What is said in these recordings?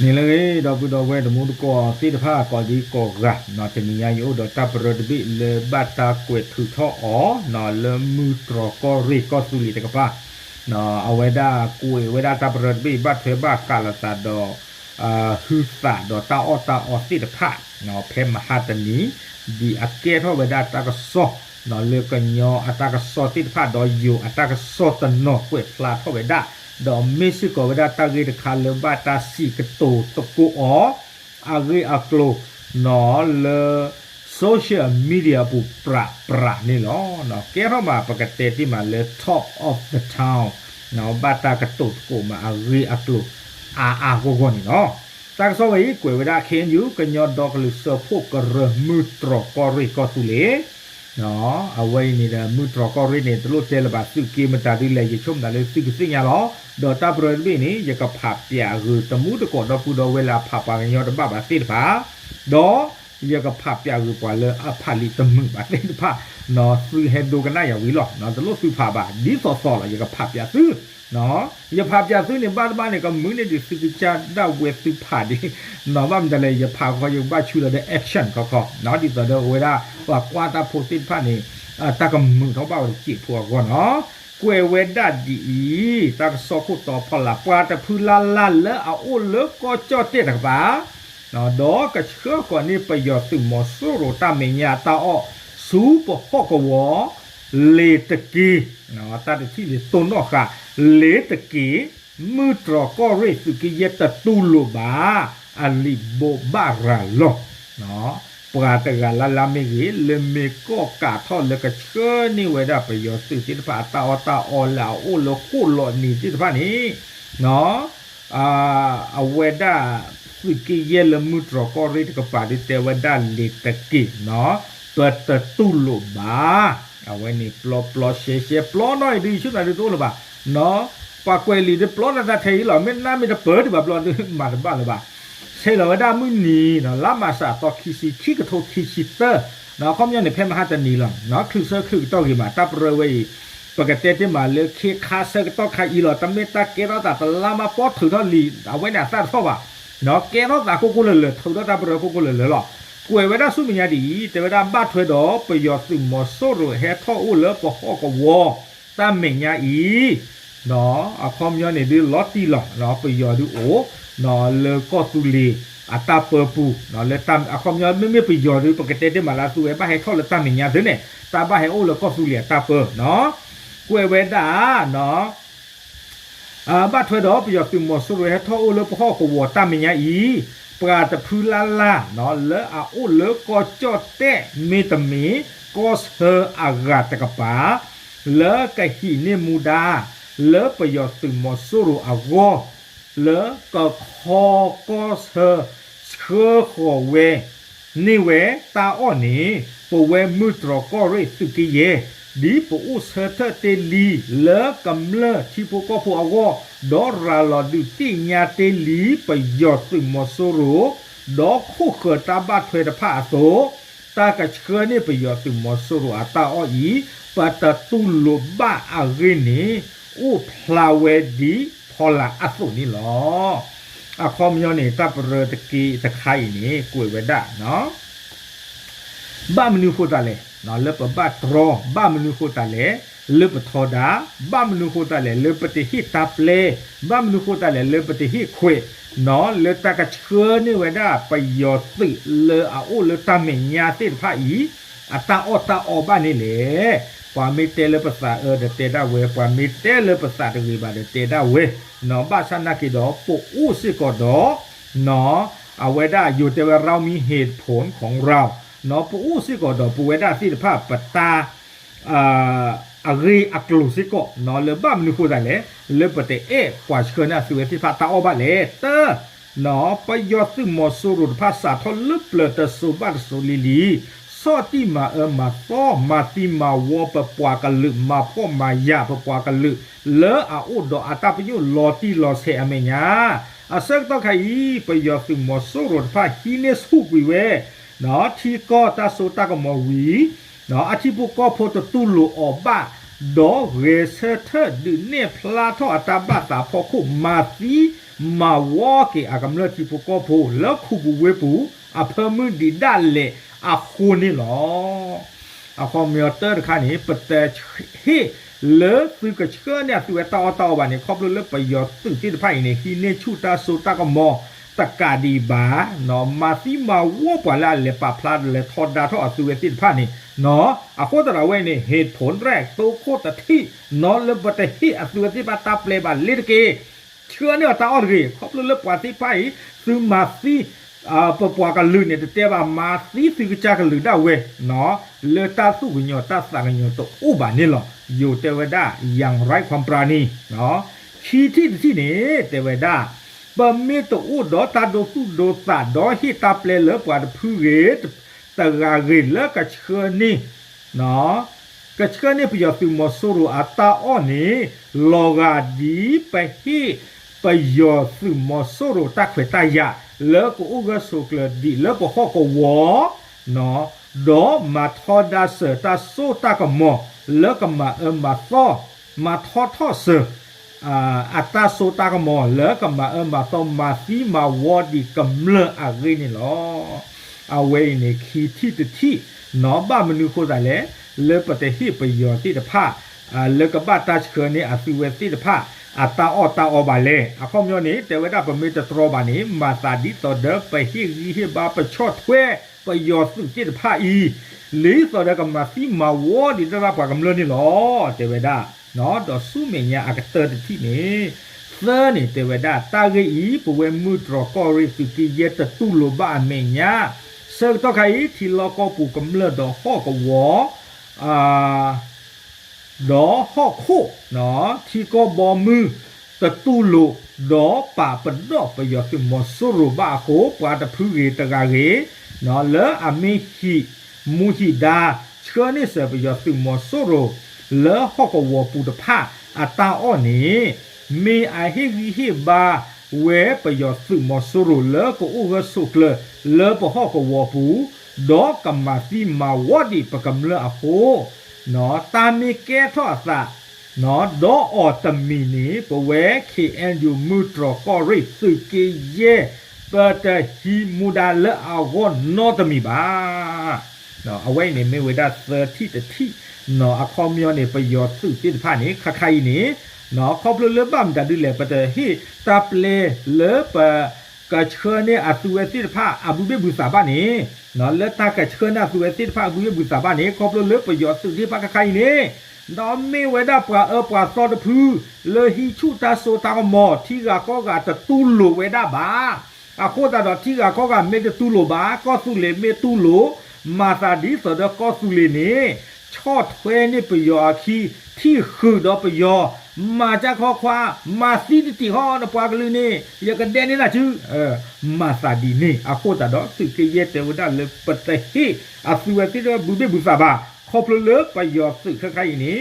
န့ၣ်လၢအဂ့ၤ ဒီပုၢ်ဒီဝဲၢ်တံၤသကိးသ့ၣ်တဖၣ် ကိးဒံကိးဂၤ, တနံၤညါယအိၣ်ဒီးတၢ်ပရၢတဘ့ၣ်လၢဘၣ်တၢ်ကွဲးထုးထီၣ်အီၤ လၢမုၢ်တြီၢ်ကီၢ်ရ့ၣ်ကီၢ်သူလ့ၤတကပၤ, အဝဲဒၣ်ကွဲးဝဲဒၣ်တၢ်ပရၢတဘ့ၣ် ဘၣ်ထွဲဘၣ်ဃးလိာ်သးဒီး ဟုသးဒီးတၢ်အီၣ်တၢ်အီသ့ၣ်တဖၣ် ဖဲမဟါတနံၤ ဒ်အကဲထီၣ်ဝဲဒၣ်တၢ်ကစီၣ် လၢကညီအတၢ်ကစီၣ်သ့ၣ်တဖၣ် ဒီးယိၤအတၢ်ကစီၣ်တနီၤကွဲးဖျါထီၣ်ဝဲဒၣ်, ဒီးမ့ၢ်စ့ၢ်ကီးဝဲဒၣ်တၢ်ဂ့ၢ်တခါလၢဘၣ်တၢ်စံးကတိၤသကိးအီၤ အဂ့ၢ်အကျိၤ လၢ social media အပူၤပြးပြးန့ၣ်လီၤ. ကဲထီၣ်မး ပကတဲတ့ၢ်မးလၢ Talk of the Town ဘၣ်တၢ်ကတိၤသကိးမးအဂ့ၢ်အကျိၤ အါအါဂီၢ်ဂီၢ်န့ၣ်လီၤ. တၢ်ကစီၣ်ဝဲအံၤ ကွဲးဝဲဒၣ် ခ့ၣ်အဲၣ်ယူၣ် ကညီဒီကလုာ်စၢဖှိၣ်ကရၢ မုၢ်တြီၢ်ကီၢ်ရ့ၣ်ကီၢ်သူလ့ၤ အဝဲအံၤန့ၣ်ဒီး မုၢ်တြီၢ်ကီၢ်ရ့ၣ်န့ၣ် တလိၣ်တဲလၢၤဘၣ် သုးက့မတၤဒ်လဲၣ် ယဆိကမိၣ်လၢသုကသ့ၣ်ညါလီၤ. ဒီးတၢ်ပရၢတဘ့ၣ်န့ၣ် ယကဖးပျးဂုာ်တမူတကိးဒီပုၢ်ဒီဝဲၢ်လၢအဖးပှၤကညီတဘၣ်ဘၣ်သ့ၣ်တဖၣ်, ဒီးယကဖးပျးဂုာ်ပှၤလၢအဖးလံာ်တမုာ်ဘၣ်သ့ၣ်တဖၣ်, သုဟဲဒိကနၣ်ယၤဝံၤလီၤ. တလိၣ်သုဖးဘၣ် ဒ်သိးသိးလီၤ ယကဖးပျးသု ယဖးပျးသုန့ၣ် ဘၣ်တဘၣ်န့ၣ် ကမုာ်န့ၢ်ဒံးသုကစၢ်ဒၣ်ဝဲသုဖးဒ်, ဘၣ်မတၤလဲၣ် ယဖးခီယကဘၣ်ဆူလီၤဒီး action ခီခီ, ဒ်သိးဒီးအဝဲဒၣ် ပှၤကွၢ်တၢ်ဖိသ့ၣ်တဖၣ်န့ၣ် တၢ်ကမုာ်ထီၣ်ဘၣ်ဝဲတစဲးဖိအဂီၢ်နီၤ. ကွဲးဝဲဒၣ်ဒ်အံၤ, တၢ်ကစီၣ်ခိၣ်တီဖီလာ် ပှၤတဖုလၢ်လၢ်လၢအအိၣ်လၢကီၢ်ကၠီၣ်တဲၣ်တကပၤ ဒီးကဆှၢဃီၤန့ၢ်ပယီၤသုးမီၤစိရိၤတၢ်မဲာ်ညါတၢ်အီၣ် ဆူပဟီၣ်ကဝီၤ လ့ၤတက့ၤ, တၢ်တထံၣ်လံတိၢ်နီၣ်ဃာ် လ့ၤတက့ၤ, မုၢ်တြီၢ်ကီၢ်ရ့ၣ်သုးက့ယဲၢ်တတူၢ်လိာ်ဘၣ် အလံာ်ဘိးဘၣ်ရၤလီၤ. ပှၤတဂၤလၢ်လၢ်မ့ၢ်ဂ့ၤ လၢမ့ၢ်ကီၢ်ကးထီၣ်လၢကဆှၢန့ၢ်ဝဲဒၣ်ပယီၤသုးသ့ၣ်တဖၣ်အတၢ်အီၣ်တၢ်အီလၢအအိၣ်လၢဃိၣ်လီၤနံၤသ့ၣ်တဖၣ်န့ၣ် အဝဲဒၣ် သုးက့ယဲၢ်လၢမုၢ်တြီၢ်ကီၢ်ရ့ၣ်တကပၤဒုးတဲဝဲဒၣ်လ့ၤတက့ၤနီၤ, ပတတူၢ်လိာ်ဘၣ်. အဝဲန့ၣ်ပျီပျီရှဲရှဲ ပျီနီၣ်အံၤဒုးဆူၣ်နၤဒုးတအိၣ်လၢၤဘၣ်, ပှၤကွဲးလံာ်ဒုးပျီနၤတၢ်ထဲအံၤလီၤ. မ့ၢ်နါမ့ၢ်တပၢၤဒံးဘၣ် ပျီဒုးမၤတဘၣ်လၢၤဘၣ်. ဆဲးလီၤဝဲဒၣ်မုၢ်နံၤ လါမးရှးသီခံဆံ ခံကထိခံဆံသၢ အခီပညီန့ၣ် ဖဲမဟါတနံၤလီၤ. ချုးဆၢချုးကတီၢ်ဂ့ၤမး တၢ်ပရၢဝဲအံၤ ပကတဲတ့ၢ်မးလၢခ့ခါဆၢကတီၢ်ခါအံၤလီၤ. တမ့ၢ်တၢ်ကဲထီၣ်သးတလါမးပီ ထုးထီၣ်လံာ် အဝဲန့ၣ်အသၣ်တထီၣ်ဘၣ်. ကဲထီၣ်သးကိၢ်ကိၢ်လၢၤလၢၤ ထုးထီၣ်တၢ်ပရၢကိၢ်ကိၢ်လၢၤလၢၤလီၤ. ကွဲးဝဲဒၣ်ဆူမဲာ်ညါဒ်အံၤ တဲဝဲဒၣ်ဘၣ်ထွဲဒီးပယီၤသုးမီၤစိရိၤဟဲထီၣ်အိၣ်လၢပဟီၣ်ကဝီၤ တၢ်မဲာ်ညါအံၤ အခီပညီန့ၣ်ဒုးလီၤတံၢ်လီၤ ပယီၤဒုးအိၣ် လၢကီၢ်သူလ့ၤအတၢ်ပၢပူၤ အခီပညီ မ့မ့ၢ်ပယီၤဒုး ပကတဲတ့ၢ်မးလၢအသုဝဲဘၣ်ဟဲထီၣ်လၢတၢ်မဲာ်ညါသုန့ၣ် တၢ်ဘၣ်ဟဲအိၣ်လၢကီၢ်သူလ့ၤအတၢ်ပၢ ကွဲးဝဲဒၣ် ဘၣ်ထွဲဒီးပယီၤသုးမီၤစိရိၤဟဲထီၣ်အိၣ်လၢပဟီၣ်ကဝီၤတၢ်မဲာ်ညါအံၤ ပှၤတဖုလၢ်လၢ် လၢအအိၣ်လၢကီၢ်ကၠီၣ်တဲၣ် မ့တမ့ၢ် ကီၢ်ဆၢအဂၤတကပၤ လၢကဟံးန့ၢ်မူဒါ လၢပယီၤသုးမီၤစိရိၤအဂီၢ် လၢကခီကီၢ်ဆၢ ဆှၢဃီၤဝဲ န့ၢ်ဝဲတၢ်အီၣ်န့ၣ် ပဝဲမုၢ်တြီၢ်ကီၢ်ရ့ၣ်သုးက့ယဲၢ် ဒ်ပအိၣ်ဆၢထၢၣ်တ့ၢ်လံ လၢကမျၢၢ်ထံဖိကီၢ်ဖိအဂီၢ် ဒီးရၤလီၤဒုးသ့ၣ်ညါတ့ၢ်လံ ပယီၤသုးမီၤစိရိၤ ဒီးခိၣ်ဃၢၤတၢ်ဘၣ်ထွဲတဖၣ်အသိး တၢ်ကဆှၢန့ၢ်ပယီၤသုးမီၤစိရိၤအတၢ်အီၣ်အံၤ ပတတူၢ်လိာ်ဘၣ်အဂ့ၢ်န့ၣ် အိၣ်ဖျါဝဲဒ်ဖီလာ်အသိးန့ၣ်လီၤ. အခီပညီန့ၣ် တၢ်ပရၢတက့ၢ်တခါအံၤန့ၣ် ကွဲးဝဲဒၣ် ဘၣ်မနုၤဃိသတးလဲၣ် လၢပဘၣ်တြီ, ဘၣ်မနုၤဃိသတးလဲၣ် လၢပထီဒါ, ဘၣ်မနုၤဃိသတးလဲၣ် လၢပတဟ့ၣ်တၢ်ပျဲ, ဘၣ်မနုၤဃိသတးလဲၣ် လၢပတဟ့ၣ်ခွဲး, လၢတၢ်ကဆှၢန့ၢ်ဝဲဒၣ်ပယီၤသုးလၢအအိၣ်လၢတၢ်မဲာ်ညါသ့ၣ်တဖၣ်အံၤ အတၢ်အီၣ်တၢ်အီဘၣ်န့ၣ်လဲၣ်. ပှၤမ့ၢ်တဲလၢပသးအၢဒီးတဲဒၣ်ဝဲ, ပှၤမ့ၢ်တဲလၢပသးတဂ့ၤဘၣ်ဒီးတဲဒၣ်ဝဲ, ဘၣ်ဆၣ်နာ်က့ၤဒီး ပအိၣ်စ့ၢ်ကီးဒီး အဝဲဒၣ်ယိၤတဲဝဲ เรามีเหตุผลของเรา, ပအိၣ်စ့ၢ်ကီးဒီး ပဝဲဒၣ်သ့ၣ်တဖၣ်ပတၢ် အဂ့ၢ်အကျိၤစ့ၢ်ကီး လၢဘၣ်မနုၤဃိသတးလဲၣ် လၢပတအဲၣ်ပှၤဆှၢန့ၢ်အသုဝဲသ့ၣ်တဖၣ်တၢ်အီၣ်ဘၣ်လဲၣ်. တၢ ပယီၤသုးမီၤစိရိၤတဖၣ်စးထီၣ်လၢပျၢၤတစိၤဘၣ်တစိၤလံၤလံၤ, ဆီၣ်တံၢ်မၤအၢမၤသီ မၤသံမၤဝီပပှၤကလုာ် မၤဖှီၣ်မၤယာ်ပပှၤကလုာ် လၢအအိၣ်ဒီးအတၢ်ပညိၣ်လီၤတံၢ်လီၤဆဲးအမဲာ်ညါ, အဆၢကတီၢ်ခါအံၤ ပယီၤသုးမီၤစိရိၤတဖၣ်ဟံးန့ၢ်ဆူၣ်ကွံာ်ဝဲ ထံကီၢ်တၢ်စိတၢ်ကမီၤဝံၤ အထံဖိကီၢ်ဖိတတူၢ်လိာ်အီၤဘၣ် ဒီးဂဲၤဆၢထၢၣ်ဒုးနဲၣ်ဖျါထီၣ်အတၢ်ဘၣ်သးအဖီခိၣ် မၤသံမၤဝီက့ၤအကမျၢၢ်ထံဖိကီၢ်ဖိလၢခူပူၤဝ့ၢ်ပူၤ အဖၢမုၢ်ဒံးဒၣ်လဲာ်အဃိန့ၣ်လီၤ. အခီပညီတၢ်တခါန့ၣ် ပတဟ့ၣ်လၢသုကဆှၢန့ၢ်အသုဝဲတၢ်အီၣ်တၢ်အီဘၣ်န့ၣ် ခီဖျိလၢပယီၤသုးသ့ၣ်တဖၣ်အံၤန့ၣ် ဟံးန့ၢ်ဆူၣ်တၢ်စိတၢ်ကမီၤတကးဒံးဘၣ်, မၤသံမၤဝီပှၤလၢအလဲၤပာ်ဖျါလဲၤထီဒါထီၣ်အသုဝဲသ့ၣ်တဖၣ်န့ၣ်, အဃိသတးဒီးအဝဲအံၤန့ၣ် ဟ့ၣ်ဖိၣ်ရဲၣ်သိခိၣ်တထံၣ် နီၢ်လၢပတဟ့ၣ်အသုဝဲသ့ၣ်တဖၣ်တၢ်ပျဲဘၣ်လ့တက့ၢ်. ဆှၢန့ၢ်အီၤတၢ်အီၣ်တဂ့ၤ, ခီဖျိလၢပှၤသ့ၣ်တဖၣ်အံၤ သုမၤသံ ပပှၤကလုာ်န့ၣ် တတဲဘၣ် မၤသံသုကစၢ်ကလုာ်ဒၣ်ဝဲ, လၢတၢ်သူၣ်ကညီၤတၢ်သးကညီၤတအိၣ်ဘၣ်န့ၣ်လီၤ. ယိၤတဲဝဲဒၣ် ယၤရံၣ်ခွၣ်ပြၣ်နံၤ, ခံထံၣ်တထံၣ်န့ၣ် တဲဝဲဒၣ် ပမ့ၢ်တအိၣ်ဒီးတၢ်ဒိသူၣ်ဒိသး ဒီးဟ့ၣ်တၢ်ပျဲလၢပှၤတဖုဂ့ၤ တဂၤဂ့ၤလၢကဆှၢန့ၢ် ကဆှၢန့ၢ်ပယီၤသုးမီၤစိရိၤအတၢ်အီၣ်န့ၣ် လီၤဂာ်ဒ်ပဟ့ၣ်ပယီၤသုးမီၤစိရိၤတၢ်ခွဲးတၢ်ယာ် လၢကအိၣ်ဂၢၢ်ဆိးကျၢၤဒံးလၢပဟီၣ်ကဝီၤ, ဒီးမၤထီဒါစၢၤတၢ်စိတၢ်ကမီၤလၢကမၤအၢမၤသီ, မၤထီထီၣ်စၢၤ အတၢ်စိတၢ်ကမီၤလၢကမၤအၢမၤသီ မၤသံမၤဝီဒံးကမျၢၢ်အဂ့ၢ်န့ၣ်လီၤ. အဝဲအံၤန့ၣ် ခံထံၣ်တထံၣ်, ဘၣ်မနုၤအဃိသတးလဲၣ်, လၢပတဟ့ၣ်ပယီၤသ့ၣ်တဖၣ် လၢကဘၣ်တၢ်ဆှၢန့ၢ်အသုဝဲသ့ၣ်တဖၣ် အတၢ်အီၣ်တၢ်အီဘၣ်လဲၣ်. အခီပညီန့ၣ် တဲဝဲဒၣ်ပမ့ၢ်တတြီဘၣ်န့ၣ် မၤသးဒ်သိးဒီးပဟ့ၣ်ဂံၢ်ဟ့ၣ်ဘါ ပဆီၣ်ထွဲပယီၤသုးသ့ၣ်တဖၣ်အံၤ ဒ်သိးဒီးကမၤသံမၤဝီဒံးတၢ်လၢပှၤကမျၢၢ်န့ၣ်လီၤ တဲဝဲဒၣ်. ဒီးဆူမဲာ်ညါအကတၢၢ်တထံၣ်န့ၣ်, သၢန့ၣ်တဲဝဲဒၣ် တၢ်ဂ့ၢ်အံၤ ပဝဲမုၢ်တြီၢ်ကီၢ်ရ့ၣ်သုးက့ယဲၢ်တတူၢ်လိာ်ဘၣ်အမဲာ်ညါ, ဆၢကတီၢ်ခါအံၤ ထံလီၢ်ကီၢ်ပူၤကမျၢၢ်ဒီးဟီၣ်ကဝီၤ ဒီးဟီၣ်ခိၣ် ထံကီၢ်ဘီမုၢ် တတူၢ်လိာ် ဒီးပာ်ပနီၣ်ပယီၤသုးမီၤစိရိၤဘၣ်အဃိ ပှၤတဖုဂ့ၤတဂၤဂ့ၤ လၢအမ့ၢ်ဟံးမူဟံးဒါ ဆှၢန့ၢ်စၢၤပယီၤသုးမီၤစိရိၤ လၢဟီၣ်ကဝီၤပူၤတဖၣ်အတၢ်အီၣ်န့ၣ် မ့ၢ်အဟ့ၣ်ဂံၢ်ဟ့ၣ်ဘါဝဲပယီၤသုးမီၤစိရိၤလၢကအိၣ်ဂၢၢ်ဆိးကျၢၤလၢပဟီၣ်ကဝီၤပူၤ ဒီးကမၤသံမၤဝီဒံးပကမျၢၢ်အဃိ တၢ်မ့ၢ်ကဲထီၣ်အသး ဒီးအီၤတမံၤန့ၣ် ပဝဲ ခ့ၣ်အဲၣ်ယူၣ် မုၢ်တြီၢ်ကီၢ်ရ့ၣ်သုးက့ယဲၢ် ပတဟံးမူဒါလၢအဂီၢ်နီတမံၤဘၣ်. အဝဲအံၤန့ၣ်မ့ၢ်ဝဲဒၣ်သၢထံၣ်တထံၣ်, အခီပညီန့ၣ် ပယီၤသုးသ့ၣ်တဖၣ်န့ၣ် ခါခါအံၤန့ၣ် ခီဖျိလၢဘၣ်မတၤဒ်လဲၣ် ပတဟ့ၣ်တၢ်ပျဲလၢပ ကဆှၢန့ၢ်အသုဝဲသ့ၣ်တဖၣ်အဘုဘ့ၣ်ဘုသးဘၣ်န့ၣ်, လၢတၢ်ကဆှၢန့ၢ်အသုဝဲသ့ၣ်တဖၣ်အဘုဘ့ၣ်ဘုသးဘၣ်န့ၣ် ခီဖျိလၢပယီၤသုးသ့ၣ်တဖၣ်ခါခါအံၤန့ၣ်, ဒီးမ့ၢ်ဝဲဒၣ်ပှၤအၢပှၤသီတဖု လၢဟံးဆူၣ်တၢ်စိတၢ်ကမီၤ ထံဂၤကီၢ်ဂၤတတူၢ်လိာ်ဝဲဒၣ်ဘၣ်. အဃိသတးဒီးထံဂၤကီၢ်ဂၤမ့ၢ်တတူၢ်လိာ်ဘၣ် ကီၢ်သူလ့ၤမ့ၢ်တူၢ်လိာ် မၤသးဒ်သိးဒီးကီၢ်သူလ့ၤန့ၣ် ဆီၣ်ထွဲန့ၢ်ပယီၤအခံ ထံၣ်ဃုာ်ဒီးပယီၤ မၤကၢ်ခီခွါ မၤသံတတံာ်ဃီနပှၤကလုာ်န့ၣ် ယကဒဲန့ၢ်နၤစု မၤသးဒ်န့ၣ် အဃိသတးဒီး သုးက့ယဲၢ်တဲဝဲဒၣ်လၢပတဟ့ၣ်အသုဝဲသ့ၣ်တဖၣ်ဘုဘ့ၣ်ဘုသးဘၣ် ခီဖျိလၢပယီၤသုးခဲခါအံၤန့ၣ်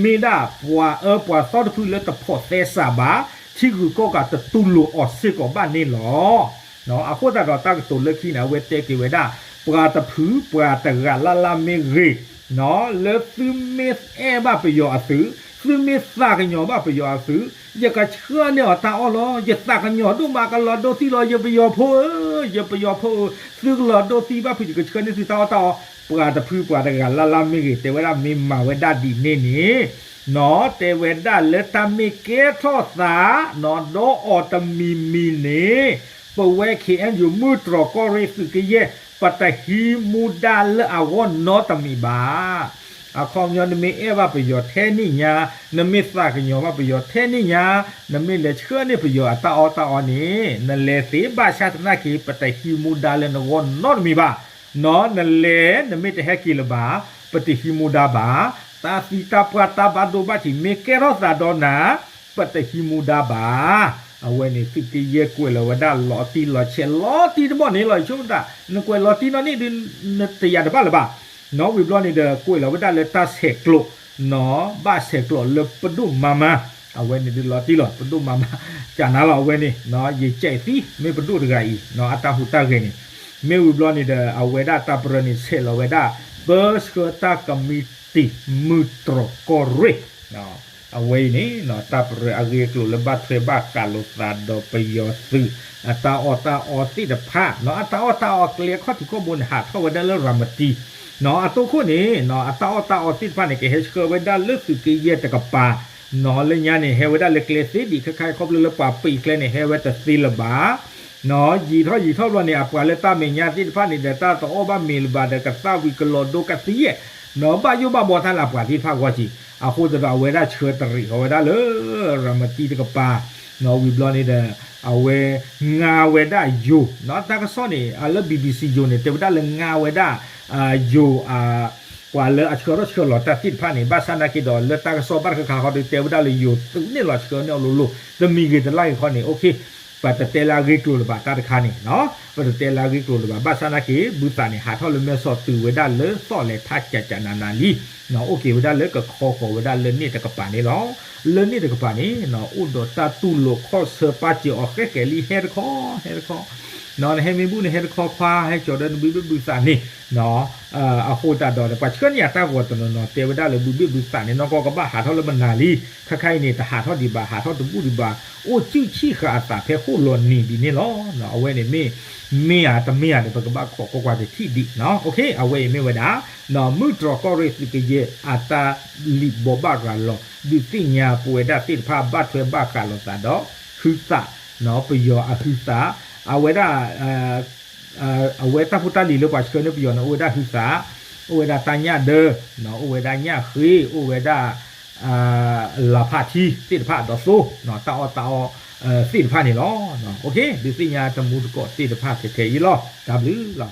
မ့ၢ်ဒၣ်ပှၤအၢပှၤသီတဖုလၢတဖိးသဲစးဘၣ် ထံဂုၤကီၢ်ဂၤတတူၢ်လိာ်အီၤစ့ၢ်ကီးဘၣ်န့ၣ်လီၤ. အဃိသတးဒီးတၢ်ကတိၤလၢခံန့ၣ် အဝဲတဲက့ၤဝဲဒၣ် ပှၤတဖုပှၤတဂၤလၢ်လၢ်မ့ၢ်ဂ့ၤ လၢသုမ့ၢ်အဲၣ်ဘၣ်ပယီၤအသုး သုမ့ၢ်သးကညီၤဘၣ်ပယီၤအသုး ယကဆှၢန့ၢ်အီၤတၢ်အီၣ်လီၤ. ယသးကညီၤဒိၣ်မး ကလီၤဒိသံလီၤ ယပယီၤဖိဧၢ, ယပယီၤဖိဧၢ, သုကလီၤဒိသံဘၣ်ဖုး ယကဆှၢန့ၢ်သုတၢ်အီၣ်တၢ်အီ, ပှၤတဖုပှၤတဂၤလၢ်လၢ်မ့ၢ်ဂ့ၤ တဲဝဲဒၣ်မ့ၢ်မၤဝဲဒၣ်ဒ်န့ၣ်န့ၣ်, တဲဝဲဒၣ်လၢတၢ်မ့ၢ်ကဲထီၣ်သး ဒီးအီၤတမံၤမံၤန့ၣ် ပဝဲ ခ့ၣ်အဲၣ်ယူၣ် မုၢ်တြီၢ်ကီၢ်ရ့ၣ်သုးက့ယဲၢ် ပတဟံးမူဒါလၢအဂီၢ်နီတမံၤဘၣ်. အခီပညီ နမ့ၢ်အဲၣ်ဘၣ်ပယီၤထဲန့ၣ်ညါ, နမ့ၢ်သးကညီၤဘၣ်ပယီၤထဲန့ၣ်ညါ, နမ့ၢ်လဲၤဆှၢန့ၢ်ပယီၤအတၢ်အီၣ်တၢ်အီန့ၣ် နလဲၤသ့ဘၣ်ဆၣ်သနာ်က့ ပတဟံးမူဒါလၢနဂီၢ်နီတမံၤဘၣ်. နလဲၤ နမ့ၢ်တဟဲက့ၤလၢၤဘၣ် ပတဟံးမူဒါဘၣ်. တၢ်သံတၢ်ပှၢ်တၢ်ဘၣ်ဒိဘၣ်ထံးမ့ၢ်ကဲထီၣ်သးဒီးနၤ ပတဟံးမူဒါဘၣ်. အဝဲန့ၣ်သုးက့ယဲၢ်ကွဲးလီၤဝဲဒၣ်လီၤတံၢ်လီၤဆဲးလီၤတံၢ်တဘီန့ၣ်လီၤ. ယဆိကမိၣ်သး နကွဲးလီၤတံၢ်နီၣ်န့ၣ်ဒုး နတယာ်တဘၣ်လၢၤဘၣ်. နီၣ်ဝံၤဘျီန့ၣ်ဒီး ကွဲးလီၤဝဲဒၣ်လၢတၢ်ဆဲးကျိး, နီၣ် ဘၣ်ဆဲးကျိးလၢပဒိၣ်မါမါ, အဝဲန့ၣ်ဒုးလီၤတံၢ်လီၤ ပဒိၣ်မါမါ ကနၤလီၤ အဝဲန့ၣ် ယကဲးသံ မ့ၢ်ပဒိၣ်တဂၤအံၤ နီၣ် အတၢ်ဟူးတၢ်ဂဲၤန့ၣ်, မ့ၢ်ဝံၤဘျီန့ၣ်ဒီး အဝဲဒၣ်တၢ်ပရၢန့ၣ် ဆဲးလီၤဝဲဒၣ် ပၢဆှၢတၢ်ကမံ တံၤမုၢ်တြီၢ်ကီၢ်ရ့ၣ် အဝဲအံၤန့ၣ် တၢ်ပရၢအဂ့ၢ်အကျိၤလၢဘၣ်ထွဲဘၣ်ဃးလိာ်သးဒီးပယီၤသုး အတၢ်အီၣ်တၢ်အီသ့ၣ်တဖၣ် အတၢ်အီၣ်တၢ်အီကျဲခီၣ်ထံးခီၣ်ဘိန့ၣ် ဟးထီၣ်ဝဲဒၣ်လၢရၤမတံ အတိၢ်ခိၣ်န့ၣ် အတၢ်အီၣ်တၢ်အီသ့ၣ်တဖၣ်န့ၣ် ကဟဲဆှၢဝဲဒၣ်လၢသုးက့ယဲၢ်တကပၤ လၢညါန့ၣ် ဟဲဝဲဒၣ်လၢကျဲသ့ဒံး ခဲခါအံၤခီဖျိလၢပှၤပံာ်ကျဲန့ၣ် ဟဲဝဲတသ့လၢၤဘၣ် ယံာ်ထီၣ်ယံာ်ထီၣ်ဘျီန့ၣ် အပှၤလၢတၢ်မဲာ်ညါသ့ၣ်တဖၣ်န့ၣ်ဒီး တၢ်တအီၣ်ဘၣ်မ့ၤလၢၤဘၣ်ဒီး ကသၣ်ဝံၤကလီၤဒိကသံယဲၢ် ဘၣ်ယိၣ်ဘၣ်ဘီတၢ်လၢအပှၤသ့ၣ်တဖၣ်ဂီၢ်က့ၤ အဃိသတးဒီး အဝဲဒၣ်ဆှၢတရံးဃီၤဝဲဒၣ်လၢ ရၤမတံတကပၤ ဝံၤဘျီန့ၣ်ဒီး အဝဲငါဝဲဒၣ်ယိၤ တၢ်ကစီၣ်န့ၣ် လၢ BBC ယိၤန့ၣ် တဲဝဲဒၣ်လၢငါဝဲဒၣ် ယိၤ ပှၤလၢအဆှၢထီၣ်ဆှၢလီၤတၢ်သ့ၣ်တဖၣ်န့ၣ် ဘၣ်ဆၣ်နာ်က့ဒီး လၢတၢ်ကစီၣ်ဘၣ်တခါခါဃီဒီး တဲဝဲဒၣ်လၢယိၤသုးန့ၣ်လီၤဆှၢန့ၢ်အီၤလိၤလိၤ တမံၤဂ့ၤတလါဂ့ၤခီန့ၣ် ပတတဲလၢအဂ့ၢ်ကျိၤလၢၤဘၣ်တၢ်တခါန့ၣ် ပတတဲလၢအဂ့ၢ်ကျိၤလၢၤဘၣ် ဘၣ်ဆၣ်နာ်က့ ဘုသးန့ၣ် ဟးထီၣ်လၢမဲၢ်ဆီးတုၤဝဲဒၣ်လၢသီၣ်လဲၤထးကကနးနးလံ အိၣ်က့ၤဝဲဒၣ်လၢကခီဃီၤဝဲဒၣ်လၢန့ၣ်တကပၤန့ၣ်လီၤ. လၢန့ၣ်တကပၤန့ၣ် အိၣ်ဒီးတၢ်တူၢ်လိာ်ခီၣ်ဆၢပာ်စၢၤအီၤဃဲဃဲလံ ဟဲတခီ ဟဲတခီ နဟဲမ့ၢ်ဘူၣ်န့ၣ် ဟဲတခီခွါ ဟဲကၠီၤဒီးနဘုဘ့ၣ်ဘုသးန့ၣ် အဃိသတးဒီး ပှၤဆှၢန့ၢ်ယၤတၢ်ဂီၤတနီၤနီၤ တဲဝဲဒၣ်လၢဘုဘ့ၣ်ဘုသးန့ၣ် နီၢ်ကီၢ်ကဘၣ်ဟးထီၣ်လၢမနၤလံ ခဲခါအံၤန့ၣ် တဟးထီၣ်ဒံးဘၣ် ဟးထီၣ်တဘူၣ်ဒံးဘၣ် အိၣ်စုၣ်ဆံၣ်ဃာ်အသးဖဲဃိၣ်လီၤနံၤဒ်န့ၣ်လီၤ. အဝဲန့ၣ်မ့ၢ် မ့ၢ်ဧါတမ့ၢ်ဧါဒီး ပကဘၣ်ခိးကွၢ်ကွၢ်တထံၣ်ဒံး အဝဲအံၤမ့ၢ်ဝဲဒၣ် မုၢ်တြီၢ်ကီၢ်ရ့ၣ်သုးကယဲၢ် အတၢ်လံၣ်ဘိးဘၣ်ရၤလီၤ ဒုးသ့ၣ်ညါပဝဲဒၣ်သ့ၣ်တဖၣ်ဘၣ်ထွဲဘၣ်ဃးလိာ်သးဒီး ဟုသး ပယီၤအဟုသး အဝဲဒၣ် အဝဲတၢ်ဖိတၢ်လံၤလၢပှၤဆှၢန့ၢ်ပယီၤန့ၣ် အိၣ်ဝဲဒၣ်ဟုသး အိၣ်ဝဲဒၣ်တၢ်ညၣ်ဒၢ အိၣ်ဝဲဒၣ်ညၣ်ဃ့ အိၣ်ဝဲဒၣ် လၤဖးထံသ့ၣ်တဖၣ်ဒီးသိ တၢ်အီၣ်တၢ်အီသ့ၣ်တဖၣ်န့ၣ်လီၤ. ဒုးသ့ၣ်ညါတမူတကိးသ့ၣ်တဖၣ်ထဲထဲအံၤလီၤ. တၢ်ဘျုးလီၤ.